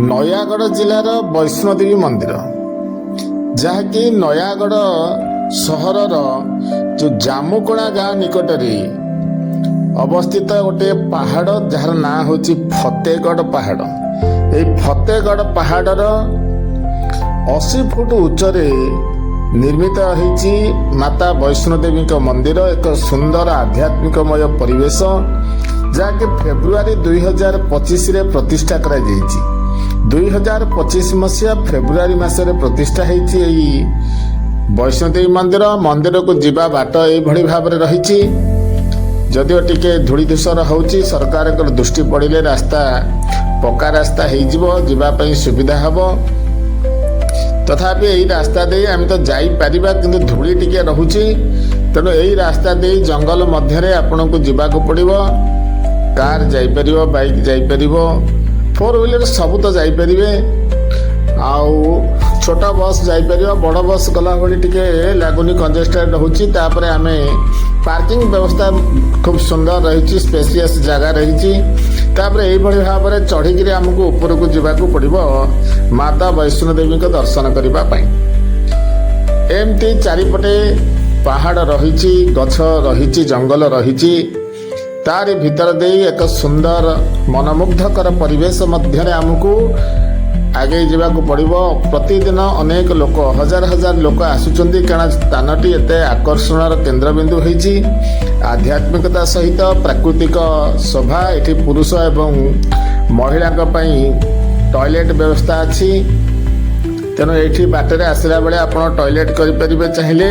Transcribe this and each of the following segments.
ନୟାଗଡ଼ ଜିଲ୍ଲାର ବୈଷ୍ଣୋଦେବୀ ମନ୍ଦିର, ଯାହାକି ନୟାଗଡ଼ ସହରର ଯେଉଁ ଜାମୁକୋଣା ଗାଁ ନିକଟରେ ଅବସ୍ଥିତ ଗୋଟିଏ ପାହାଡ଼, ଯାହାର ନାଁ ହେଉଛି ଫତେଗଡ଼ ପାହାଡ଼। ଏହି ଫତେଗଡ଼ ପାହାଡ଼ର 80 ଫୁଟ ଉଚ୍ଚରେ ନିର୍ମିତ ହେଇଛି ମାତା ବୈଷ୍ଣୋଦେବୀଙ୍କ ମନ୍ଦିର। ଏକ ସୁନ୍ଦର ଆଧ୍ୟାତ୍ମିକମୟ ପରିବେଶ, ଯାହାକି ଫେବୃଆରୀ 2025ରେ ପ୍ରତିଷ୍ଠା କରାଯାଇଛି। 2025 ମସିହା ଫେବୃଆରୀ ମାସରେ ପ୍ରତିଷ୍ଠା ହେଇଛି ଏଇ ବୈଷ୍ଣୋଦେବୀ ମନ୍ଦିର। ମନ୍ଦିରକୁ ଯିବା ବାଟ ଏଇଭଳି ଭାବରେ ରହିଛି। ଯଦିଓ ଟିକେ ଧୂଳି ଧୂସର ହେଉଛି, ସରକାରଙ୍କର ଦୃଷ୍ଟି ପଡ଼ିଲେ ରାସ୍ତା ପକ୍କା ରାସ୍ତା ହେଇଯିବ, ଯିବା ପାଇଁ ସୁବିଧା ହେବ। ତଥାପି ଏଇ ରାସ୍ତା ଦେଇ ଆମେ ତ ଯାଇପାରିବା, କିନ୍ତୁ ଧୂଳି ଟିକେ ରହୁଛି। ତେଣୁ ଏଇ ରାସ୍ତା ଦେଇ ଜଙ୍ଗଲ ମଧ୍ୟରେ ଆପଣଙ୍କୁ ଯିବାକୁ ପଡ଼ିବ। କାର୍ ଯାଇପାରିବ, ବାଇକ୍ ଯାଇପାରିବ, ଫୋର୍ ହ୍ୱିଲର ସବୁ ତ ଯାଇପାରିବେ, ଆଉ ଛୋଟ ବସ୍ ଯାଇପାରିବ। ବଡ଼ ବସ୍ ଗଲା ଭଳି ଟିକେ ଲାଗୁନି, କଞ୍ଜେଷ୍ଟେଡ୍ ରହୁଛି। ତାପରେ ଆମେ ପାର୍କିଂ ବ୍ୟବସ୍ଥା ଖୁବ୍ ସୁନ୍ଦର ରହିଛି, ସ୍ପେସିୟସ୍ ଜାଗା ରହିଛି। ତାପରେ ଏଇଭଳି ଭାବରେ ଚଢ଼ିକିରି ଆମକୁ ଉପରକୁ ଯିବାକୁ ପଡ଼ିବ ମାତା ବୈଷ୍ଣୋଦେବୀଙ୍କ ଦର୍ଶନ କରିବା ପାଇଁ। ଏମିତି ଚାରିପଟେ ପାହାଡ଼ ରହିଛି, ଗଛ ରହିଛି, ଜଙ୍ଗଲ ରହିଛି। ତାରି ଭିତର ଦେଇ ଏକ ସୁନ୍ଦର ମନମୁଗ୍ଧକର ପରିବେଶ ମଧ୍ୟରେ ଆମକୁ ଆଗେଇ ଯିବାକୁ ପଡ଼ିବ। ପ୍ରତିଦିନ ଅନେକ ଲୋକ, ହଜାର ହଜାର ଲୋକ ଆସୁଛନ୍ତି, କାରଣ ସ୍ଥାନଟି ଏତେ ଆକର୍ଷଣର କେନ୍ଦ୍ରବିନ୍ଦୁ ହେଇଛି। ଆଧ୍ୟାତ୍ମିକତା ସହିତ ପ୍ରାକୃତିକ ଶୋଭା। ଏଠି ପୁରୁଷ ଏବଂ ମହିଳାଙ୍କ ପାଇଁ ଟଏଲେଟ୍ ବ୍ୟବସ୍ଥା ଅଛି। ତେଣୁ ଏଇଠି ବାଟରେ ଆସିଲା ବେଳେ ଆପଣ ଟଏଲେଟ୍ କରିପାରିବେ ଚାହିଁଲେ।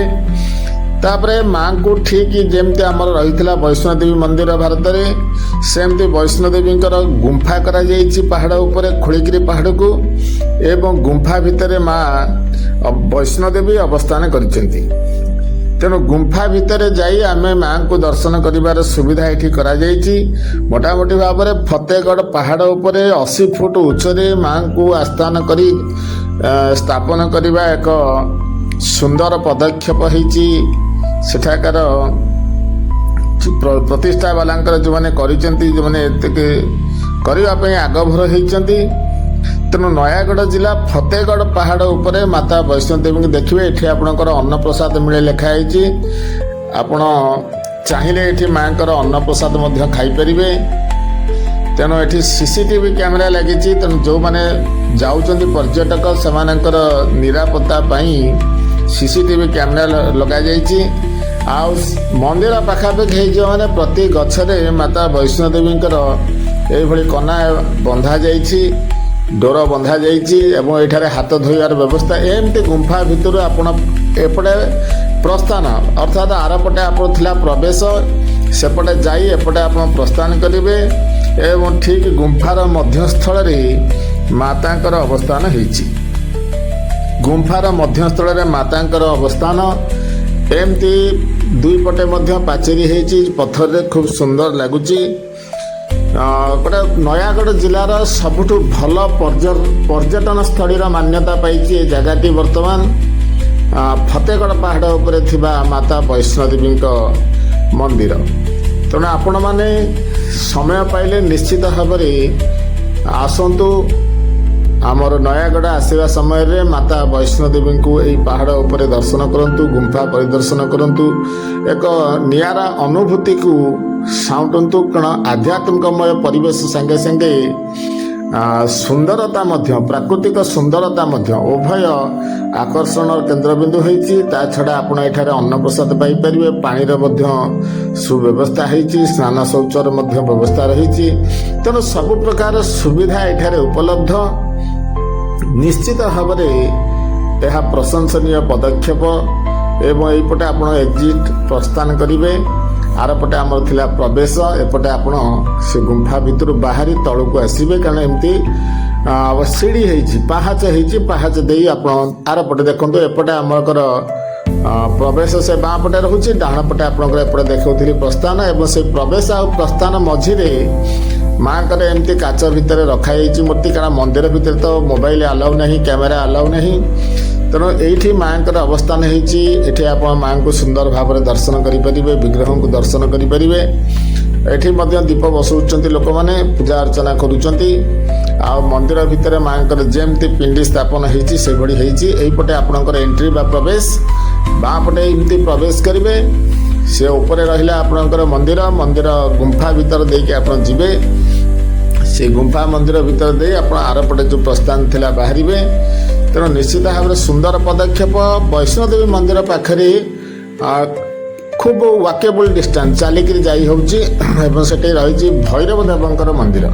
ତାପରେ ମାଙ୍କୁ ଠିକ୍ ଯେମିତି ଆମର ରହିଥିଲା ବୈଷ୍ଣୋଦେବୀ ମନ୍ଦିର ଭାରତରେ, ସେମିତି ବୈଷ୍ଣୋଦେବୀଙ୍କର ଗୁମ୍ଫା କରାଯାଇଛି ପାହାଡ଼ ଉପରେ ଖୋଳିକିରି ପାହାଡ଼କୁ ଏବଂ ଗୁମ୍ଫା ଭିତରେ ମା ବୈଷ୍ଣୋଦେବୀ ଅବସ୍ଥାନ କରିଛନ୍ତି। ତେଣୁ ଗୁମ୍ଫା ଭିତରେ ଯାଇ ଆମେ ମାଙ୍କୁ ଦର୍ଶନ କରିବାର ସୁବିଧା ଏଠି କରାଯାଇଛି। ମୋଟାମୋଟି ଭାବରେ ଫତେଗଡ଼ ପାହାଡ଼ ଉପରେ 80 ଫୁଟ ଉଚ୍ଚରେ ମାଙ୍କୁ ଆସ୍ଥାନ କରି ସ୍ଥାପନ କରିବା ଏକ ସୁନ୍ଦର ପଦକ୍ଷେପ ହେଇଛି ସେଠାକାର ପ୍ରତିଷ୍ଠା ବାଲାଙ୍କର, ଯେଉଁମାନେ କରିଛନ୍ତି, ଯେଉଁମାନେ ଏତିକି କରିବା ପାଇଁ ଆଗଭର ହେଇଛନ୍ତି। ତେଣୁ ନୟାଗଡ଼ ଜିଲ୍ଲା ଫତେଗଡ଼ ପାହାଡ଼ ଉପରେ ମାତା ବୈଷ୍ଣୋଦେବୀଙ୍କୁ ଦେଖିବେ। ଏଠି ଆପଣଙ୍କର ଅନ୍ନପ୍ରସାଦ ମିଳେ ଲେଖା ହେଇଛି। ଆପଣ ଚାହିଁଲେ ଏଠି ମାଙ୍କର ଅନ୍ନପ୍ରସାଦ ମଧ୍ୟ ଖାଇପାରିବେ। ତେଣୁ ଏଠି ସିସିଟିଭି କ୍ୟାମେରା ଲାଗିଛି। ତେଣୁ ଯେଉଁମାନେ ଯାଉଛନ୍ତି ପର୍ଯ୍ୟଟକ, ସେମାନଙ୍କର ନିରାପତ୍ତା ପାଇଁ ସିସିଟିଭି କ୍ୟାମେରା ଲଗାଯାଇଛି। ଆଉ ମନ୍ଦିର ପାଖାପାଖି ହେଇଯିବ ମାନେ ପ୍ରତି ଗଛରେ ମାତା ବୈଷ୍ଣୋଦେବୀଙ୍କର ଏଇଭଳି କନା ବନ୍ଧା ଯାଇଛି, ଡୋର ବନ୍ଧା ଯାଇଛି ଏବଂ ଏଠାରେ ହାତ ଧୋଇବାର ବ୍ୟବସ୍ଥା। ଏମିତି ଗୁମ୍ଫା ଭିତରୁ ଆପଣ ଏପଟେ ପ୍ରସ୍ଥାନ, ଅର୍ଥାତ୍ ଆରପଟେ ଆପଣ ଥିଲା ପ୍ରବେଶ, ସେପଟେ ଯାଇ ଏପଟେ ଆପଣ ପ୍ରସ୍ଥାନ କରିବେ ଏବଂ ଠିକ୍ ଗୁମ୍ଫାର ମଧ୍ୟସ୍ଥଳରେ ମାତାଙ୍କର ଅବସ୍ଥାନ ହେଇଛି। ଗୁମ୍ଫାର ମଧ୍ୟସ୍ଥଳରେ ମାତାଙ୍କର ଅବସ୍ଥାନ। ଏମିତି ଦୁଇ ପଟେ ମଧ୍ୟ ପାଚେରୀ ହେଇଛି ପଥରରେ, ଖୁବ୍ ସୁନ୍ଦର ଲାଗୁଛି। ଗୋଟେ ନୟାଗଡ଼ ଜିଲ୍ଲାର ସବୁଠୁ ଭଲ ପର୍ଯ୍ୟଟନ ସ୍ଥଳୀର ମାନ୍ୟତା ପାଇଛି ଏ ଜାଗାଟି ବର୍ତ୍ତମାନ, ଫତେଗଡ଼ ପାହାଡ଼ ଉପରେ ଥିବା ମାତା ବୈଷ୍ଣୋଦେବୀଙ୍କ ମନ୍ଦିର। ତେଣୁ ଆପଣମାନେ ସମୟ ପାଇଲେ ନିଶ୍ଚିତ ଭାବରେ ଆସନ୍ତୁ। ଆମର ନୟାଗଡ଼ ଆସିବା ସମୟରେ ମାତା ବୈଷ୍ଣୋଦେବୀଙ୍କୁ ଏହି ପାହାଡ଼ ଉପରେ ଦର୍ଶନ କରନ୍ତୁ, ଗୁମ୍ଫା ପରିଦର୍ଶନ କରନ୍ତୁ, ଏକ ନିଆରା ଅନୁଭୂତିକୁ ସାଉଁଟନ୍ତୁ। କାରଣ ଆଧ୍ୟାତ୍ମିକମୟ ପରିବେଶ ସାଙ୍ଗେ ସାଙ୍ଗେ ସୁନ୍ଦରତା ମଧ୍ୟ, ପ୍ରାକୃତିକ ସୁନ୍ଦରତା ମଧ୍ୟ ଉଭୟ ଆକର୍ଷଣର କେନ୍ଦ୍ରବିନ୍ଦୁ ହେଇଛି। ତା ଛଡ଼ା ଆପଣ ଏଠାରେ ଅନ୍ନପ୍ରସାଦ ପାଇପାରିବେ, ପାଣିର ମଧ୍ୟ ସୁବ୍ୟବସ୍ଥା ହେଇଛି, ସ୍ନାନ ଶୌଚର ମଧ୍ୟ ବ୍ୟବସ୍ଥା ରହିଛି। ତେଣୁ ସବୁ ପ୍ରକାର ସୁବିଧା ଏଠାରେ ଉପଲବ୍ଧ। ନିଶ୍ଚିତ ଭାବରେ ଏହା ପ୍ରଶଂସନୀୟ ପଦକ୍ଷେପ। ଏବଂ ଏଇପଟେ ଆପଣ ଏକ୍ଜିଟ୍ ପ୍ରସ୍ଥାନ କରିବେ। ଆରପଟେ ଆମର ଥିଲା ପ୍ରବେଶ। ଏପଟେ ଆପଣ ସେ ଗୁମ୍ଫା ଭିତରୁ ବାହାରି ତଳକୁ ଆସିବେ, କାରଣ ଏମିତି ସିଡ଼ି ହେଇଛି, ପାହାଚ ହେଇଛି। ପାହାଚ ଦେଇ ଆପଣ ଆରପଟେ ଦେଖନ୍ତୁ, ଏପଟେ ଆମଙ୍କର ପ୍ରବେଶ ସେ ବାଁ ପଟେ ରହୁଛି, ଡାହାଣ ପଟେ ଆପଣଙ୍କର ଏପଟେ ଦେଖାଉଥିଲି ପ୍ରସ୍ଥାନ। ଏବଂ ସେ ପ୍ରବେଶ ଆଉ ପ୍ରସ୍ଥାନ ମଝିରେ ମାଙ୍କର ଏମିତି କାଚ ଭିତରେ ରଖାଯାଇଛି ମୂର୍ତ୍ତି, କାରଣ ମନ୍ଦିର ଭିତରେ ତ ମୋବାଇଲ ଆଲାଉ ନାହିଁ, କ୍ୟାମେରା ଆଲାଉ ନାହିଁ। ତେଣୁ ଏଇଠି ମାଙ୍କର ଅବସ୍ଥାନ ହେଇଛି। ଏଠି ଆପଣ ମାଙ୍କୁ ସୁନ୍ଦର ଭାବରେ ଦର୍ଶନ କରିପାରିବେ, ବିଗ୍ରହଙ୍କୁ ଦର୍ଶନ କରିପାରିବେ। ଏଠି ମଧ୍ୟ ଦୀପ ବସାଉଛନ୍ତି ଲୋକମାନେ, ପୂଜା ଅର୍ଚ୍ଚନା କରୁଛନ୍ତି। ଆଉ ମନ୍ଦିର ଭିତରେ ମାଆଙ୍କର ଯେମିତି ପିଣ୍ଡି ସ୍ଥାପନ ହେଇଛି, ସେଭଳି ହେଇଛି। ଏଇପଟେ ଆପଣଙ୍କର ଏଣ୍ଟ୍ରି ବା ପ୍ରବେଶ, ବାଁ ପଟେ ଏମିତି ପ୍ରବେଶ କରିବେ। ସେ ଉପରେ ରହିଲା ଆପଣଙ୍କର ମନ୍ଦିର। ମନ୍ଦିର ଗୁମ୍ଫା ଭିତର ଦେଇକି ଆପଣ ଯିବେ। ସେ ଗୁମ୍ଫା ମନ୍ଦିର ଭିତର ଦେଇ ଆପଣ ଆରପଟେ ଯେଉଁ ପ୍ରସ୍ଥାନ ଥିଲା ବାହାରିବେ। ତେଣୁ ନିଶ୍ଚିତ ଭାବରେ ସୁନ୍ଦର ପଦକ୍ଷେପ। ବୈଷ୍ଣୋଦେବୀ ମନ୍ଦିର ପାଖରେ ଖୁବ୍ ୱାକେବୁଲ୍ ଡିଷ୍ଟାନ୍ସ, ଚାଲିକିରି ଯାଇ ହେଉଛି ଏବଂ ସେଠି ରହିଛି ଭୈରବ ଦେବଙ୍କର ମନ୍ଦିର।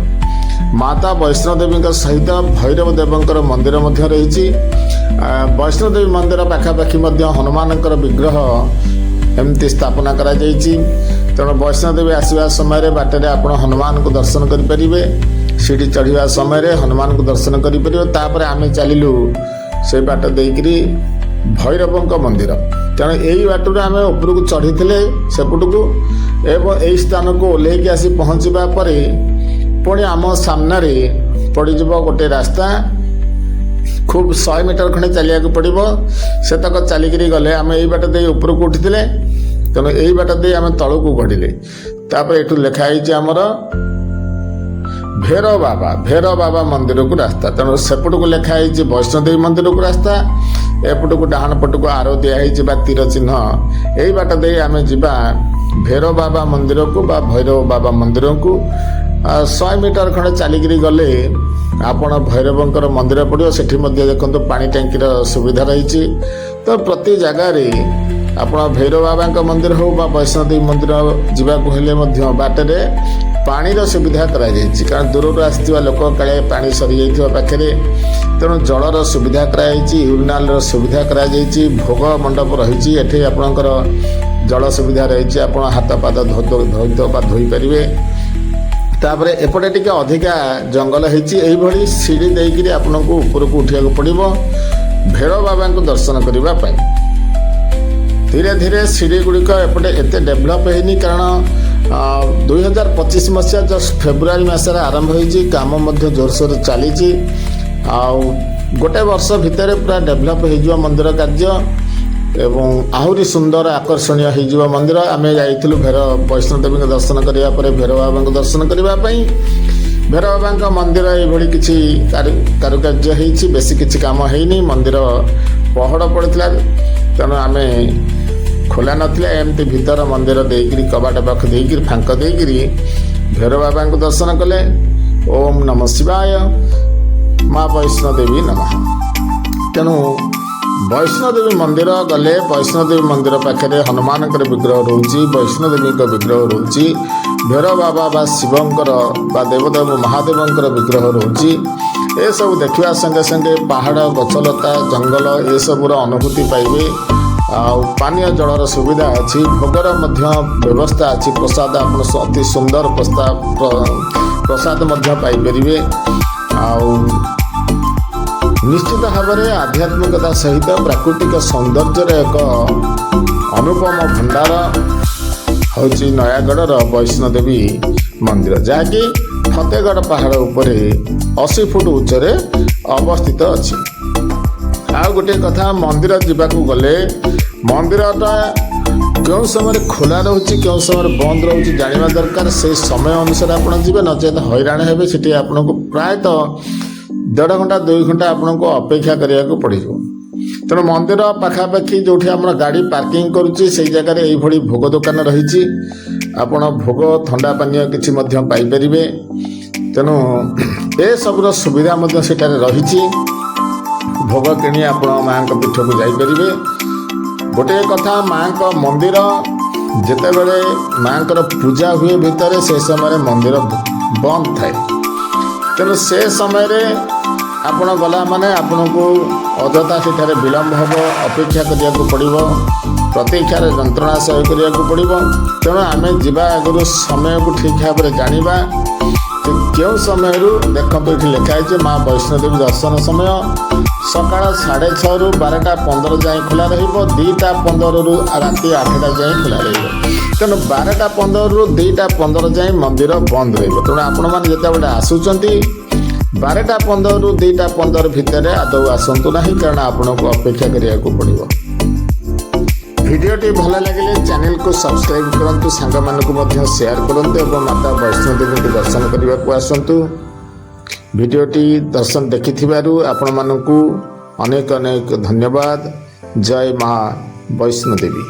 ମାତା ବୈଷ୍ଣୋଦେବୀଙ୍କ ସହିତ ଭୈରବ ଦେବଙ୍କର ମନ୍ଦିର ମଧ୍ୟ ରହିଛି। ବୈଷ୍ଣୋଦେବୀ ମନ୍ଦିର ପାଖାପାଖି ମଧ୍ୟ ହନୁମାନଙ୍କର ବିଗ୍ରହ ଏମିତି ସ୍ଥାପନା କରାଯାଇଛି। ତେଣୁ ବୈଷ୍ଣୋଦେବୀ ଆସିବା ସମୟରେ ବାଟରେ ଆପଣ ହନୁମାନଙ୍କୁ ଦର୍ଶନ କରିପାରିବେ। ସିଡ଼ି ଚଢ଼ିବା ସମୟରେ ହନୁମାନଙ୍କୁ ଦର୍ଶନ କରିପାରିବେ। ତାପରେ ଆମେ ଚାଲିଲୁ ସେଇ ବାଟ ଦେଇକିରି ଭୈରବଙ୍କ ମନ୍ଦିର। ତେଣୁ ଏଇ ବାଟରୁ ଆମେ ଉପରକୁ ଚଢ଼ିଥିଲେ ସେପଟକୁ ଏବଂ ଏଇ ସ୍ଥାନକୁ ଓହ୍ଲେଇକି ଆସି ପହଞ୍ଚିବା ପରେ ପୁଣି ଆମ ସାମ୍ନାରେ ପଡ଼ିଯିବ ଗୋଟେ ରାସ୍ତା। ଖୁବ୍ 100 ମିଟର ଖଣ୍ଡେ ଚାଲିବାକୁ ପଡ଼ିବ। ସେତକ ଚାଲିକିରି ଗଲେ, ଆମେ ଏଇ ବାଟ ଦେଇ ଉପରକୁ ଉଠିଥିଲେ, ତେଣୁ ଏଇ ବାଟ ଦେଇ ଆମେ ତଳକୁ ଗଡ଼ିଲେ। ତାପରେ ଏଠୁ ଲେଖା ହେଇଛି ଆମର ଭେର ବାବା ମନ୍ଦିରକୁ ରାସ୍ତା। ତେଣୁ ସେପଟକୁ ଲେଖା ହେଇଛି ବୈଷ୍ଣୋଦେବୀ ମନ୍ଦିରକୁ ରାସ୍ତା, ଏପଟକୁ ଡାହାଣ ପଟକୁ ଆରୋ ଦିଆହେଇଛି ବା ତୀର ଚିହ୍ନ। ଏଇ ବାଟ ଦେଇ ଆମେ ଯିବା ଭେର ବାବା ମନ୍ଦିରକୁ ବା ଭୈରବ ବାବା ମନ୍ଦିରକୁ। 100 ମିଟର ଖଣ୍ଡେ ଚାଲିକିରି ଗଲେ ଆପଣ ଭୈରବଙ୍କର ମନ୍ଦିର ପଡ଼ିବ। ସେଠି ମଧ୍ୟ ଦେଖନ୍ତୁ ପାଣି ଟାଙ୍କିର ସୁବିଧା ରହିଛି। ତ ପ୍ରତି ଜାଗାରେ ଆପଣ ଭୈରବ ବାବାଙ୍କ ମନ୍ଦିର ହେଉ ବା ବୈଷ୍ଣୋଦେବୀ ମନ୍ଦିର ଯିବାକୁ ହେଲେ ମଧ୍ୟ ବାଟରେ ପାଣିର ସୁବିଧା କରାଯାଇଛି। କାରଣ ଦୂରରୁ ଆସିଥିବା ଲୋକ କାଳେ ପାଣି ସରିଯାଇଥିବା ପାଖରେ, ତେଣୁ ଜଳର ସୁବିଧା କରାଯାଇଛି, ୟୁରିନାଲର ସୁବିଧା କରାଯାଇଛି, ଭୋଗ ମଣ୍ଡପ ରହିଛି। ଏଠି ଆପଣଙ୍କର ଜଳ ସୁବିଧା ରହିଛି, ଆପଣ ହାତ ପାଦ ଧୋଇ ବା ଧୋଇପାରିବେ। ତାପରେ ଏପଟେ ଟିକେ ଅଧିକା ଜଙ୍ଗଲ ହେଇଛି। ଏଇଭଳି ସିଡ଼ି ଦେଇକିରି ଆପଣଙ୍କୁ ଉପରକୁ ଉଠିବାକୁ ପଡ଼ିବ ଭୈରବ ବାବାଙ୍କୁ ଦର୍ଶନ କରିବା ପାଇଁ। ଧୀରେ ଧୀରେ ସିଡ଼ି ଗୁଡ଼ିକ ଏପଟେ ଏତେ ଡେଭଲପ୍ ହେଇନି, କାରଣ 2025 ମସିହା ଜଷ୍ଟ ଫେବୃଆରୀ ମାସରେ ଆରମ୍ଭ ହେଇଛି। କାମ ମଧ୍ୟ ଜୋରସୋର ଚାଲିଛି ଆଉ ଗୋଟେ ବର୍ଷ ଭିତରେ ପୁରା ଡେଭଲପ୍ ହେଇଯିବ ମନ୍ଦିର କାର୍ଯ୍ୟ ଏବଂ ଆହୁରି ସୁନ୍ଦର ଆକର୍ଷଣୀୟ ହେଇଯିବ ମନ୍ଦିର। ଆମେ ଯାଇଥିଲୁ ବୈଷ୍ଣୋଦେବୀଙ୍କ ଦର୍ଶନ କରିବା ପରେ ଭୈରବ ବାବାଙ୍କୁ ଦର୍ଶନ କରିବା ପାଇଁ। ଭୈରବ ବାବାଙ୍କ ମନ୍ଦିର ଏଇଭଳି କିଛି କାରୁକାର୍ଯ୍ୟ ହେଇଛି, ବେଶୀ କିଛି କାମ ହେଇନି। ମନ୍ଦିର ପହଡ଼ ପଡ଼ିଥିଲା, ତେଣୁ ଆମେ ଖୋଲା ନଥିଲା। ଏମିତି ଭିତର ମନ୍ଦିର ଦେଇକିରି, କବାଟ ପାଖ ଦେଇକିରି, ଫାଙ୍କ ଦେଇକିରି ଭୈରବ ବାବାଙ୍କୁ ଦର୍ଶନ କଲେ। ଓମ୍ ନମ ଶିବାୟ, ମା ବୈଷ୍ଣୋଦେବୀ ନମଃ। ତେଣୁ ବୈଷ୍ଣୋଦେବୀ ମନ୍ଦିର ଗଲେ ବୈଷ୍ଣୋଦେବୀ ମନ୍ଦିର ପାଖରେ ହନୁମାନଙ୍କର ବିଗ୍ରହ ରହୁଛି, ବୈଷ୍ଣୋଦେବୀଙ୍କ ବିଗ୍ରହ ରହୁଛି, ଭୈରବ ବାବା ବା ଶିବଙ୍କର ବା ଦେବଦେବ ମହାଦେବଙ୍କର ବିଗ୍ରହ ରହୁଛି। ଏସବୁ ଦେଖିବା ସଙ୍ଗେ ସଙ୍ଗେ ପାହାଡ଼, ଗଛଲତା, ଜଙ୍ଗଲ ଏସବୁର ଅନୁଭୂତି ପାଇବେ। ଆଉ ପାନୀୟ ଜଳର ସୁବିଧା ଅଛି, ଭୋଗର ମଧ୍ୟ ବ୍ୟବସ୍ଥା ଅଛି। ପ୍ରସାଦ ଆପଣ ଅତି ସୁନ୍ଦର ପ୍ରସାଦ ମଧ୍ୟ ପାଇପାରିବେ। ଆଉ ନିଶ୍ଚିତ ଭାବରେ ଆଧ୍ୟାତ୍ମିକତା ସହିତ ପ୍ରାକୃତିକ ସୌନ୍ଦର୍ଯ୍ୟର ଏକ ଅନୁପମ ଭଣ୍ଡାର ହେଉଛି ନୟାଗଡ଼ର ବୈଷ୍ଣୋଦେବୀ ମନ୍ଦିର, ଯାହାକି ଫତେଗଡ଼ ପାହାଡ଼ ଉପରେ 80 ଫୁଟ ଉଚ୍ଚରେ ଅବସ୍ଥିତ ଅଛି। ଆଉ ଗୋଟିଏ କଥା, ମନ୍ଦିର ଯିବାକୁ ଗଲେ ମନ୍ଦିରଟା କେଉଁ ସମୟରେ ଖୋଲା ରହୁଛି, କେଉଁ ସମୟରେ ବନ୍ଦ ରହୁଛି ଜାଣିବା ଦରକାର। ସେଇ ସମୟ ଅନୁସାରେ ଆପଣ ଯିବେ, ନଚେତ ହଇରାଣ ହେବେ। ସେଠି ଆପଣଙ୍କୁ ପ୍ରାୟତଃ ଦେଢ଼ ଘଣ୍ଟା, 2 ଘଣ୍ଟା ଆପଣଙ୍କୁ ଅପେକ୍ଷା କରିବାକୁ ପଡ଼ିଯିବ। ତେଣୁ ମନ୍ଦିର ପାଖାପାଖି ଯେଉଁଠି ଆମର ଗାଡ଼ି ପାର୍କିଂ କରୁଛି, ସେଇ ଜାଗାରେ ଏଇଭଳି ଭୋଗ ଦୋକାନ ରହିଛି। ଆପଣ ଭୋଗ, ଥଣ୍ଡା ପାନୀୟ କିଛି ମଧ୍ୟ ପାଇପାରିବେ। ତେଣୁ ଏସବୁର ସୁବିଧା ମଧ୍ୟ ସେଠାରେ ରହିଛି। ଭୋଗ କିଣି ଆପଣ ମାଆଙ୍କ ପୀଠକୁ ଯାଇପାରିବେ। ଗୋଟିଏ କଥା, ମାଆଙ୍କ ମନ୍ଦିର ଯେତେବେଳେ ମାଆଙ୍କର ପୂଜା ହୁଏ ଭିତରେ, ସେ ସମୟରେ ମନ୍ଦିର ବନ୍ଦ ଥାଏ। ତେଣୁ ସେ ସମୟରେ ଆପଣ ଗଲା ମାନେ ଆପଣଙ୍କୁ ଅଯଥା ସେଠାରେ ବିଳମ୍ବ ହେବ, ଅପେକ୍ଷା କରିବାକୁ ପଡ଼ିବ, ପ୍ରତୀକ୍ଷାର ଯନ୍ତ୍ରଣା ସହ୍ୟ କରିବାକୁ ପଡ଼ିବ। ତେଣୁ ଆମେ ଯିବା ଆଗରୁ ସମୟକୁ ଠିକ୍ ଭାବରେ ଜାଣିବା ଯେ କେଉଁ ସମୟରୁ। ଦେଖନ୍ତୁ, ଏଠି ଲେଖା ହେଇଛି ମା ବୈଷ୍ଣୋଦେବୀ ଦର୍ଶନ ସମୟ ସକାଳ 6:30ରୁ 12:15 ଯାଏଁ ଖୋଲା ରହିବ, 2:15ରୁ ରାତି 8ଟା ଯାଏଁ ଖୋଲା ରହିବ। ତେଣୁ 12:15ରୁ 2:15 ଯାଏଁ ମନ୍ଦିର ବନ୍ଦ ରହିବ। ତେଣୁ ଆପଣମାନେ ଯେତେବେଳେ ଆସୁଛନ୍ତି, 12:15ରୁ 2:15 ଭିତରେ ଆଦୌ ଆସନ୍ତୁ ନାହିଁ, କାରଣ ଆପଣଙ୍କୁ ଅପେକ୍ଷା କରିବାକୁ ପଡ଼ିବ। ଭିଡ଼ିଓଟି ଭଲ ଲାଗିଲେ ଚ୍ୟାନେଲକୁ ସବସ୍କ୍ରାଇବ୍ କରନ୍ତୁ, ସାଙ୍ଗମାନଙ୍କୁ ମଧ୍ୟ ସେୟାର କରନ୍ତୁ ଏବଂ ମାତା ବୈଷ୍ଣୋଦେବୀଙ୍କୁ ଦର୍ଶନ କରିବାକୁ ଆସନ୍ତୁ। ଭିଡ଼ିଓଟି ଦର୍ଶନ ଦେଖିଥିବାରୁ ଆପଣମାନଙ୍କୁ ଅନେକ ଅନେକ ଧନ୍ୟବାଦ। ଜୟ ମା ବୈଷ୍ଣୋଦେବୀ।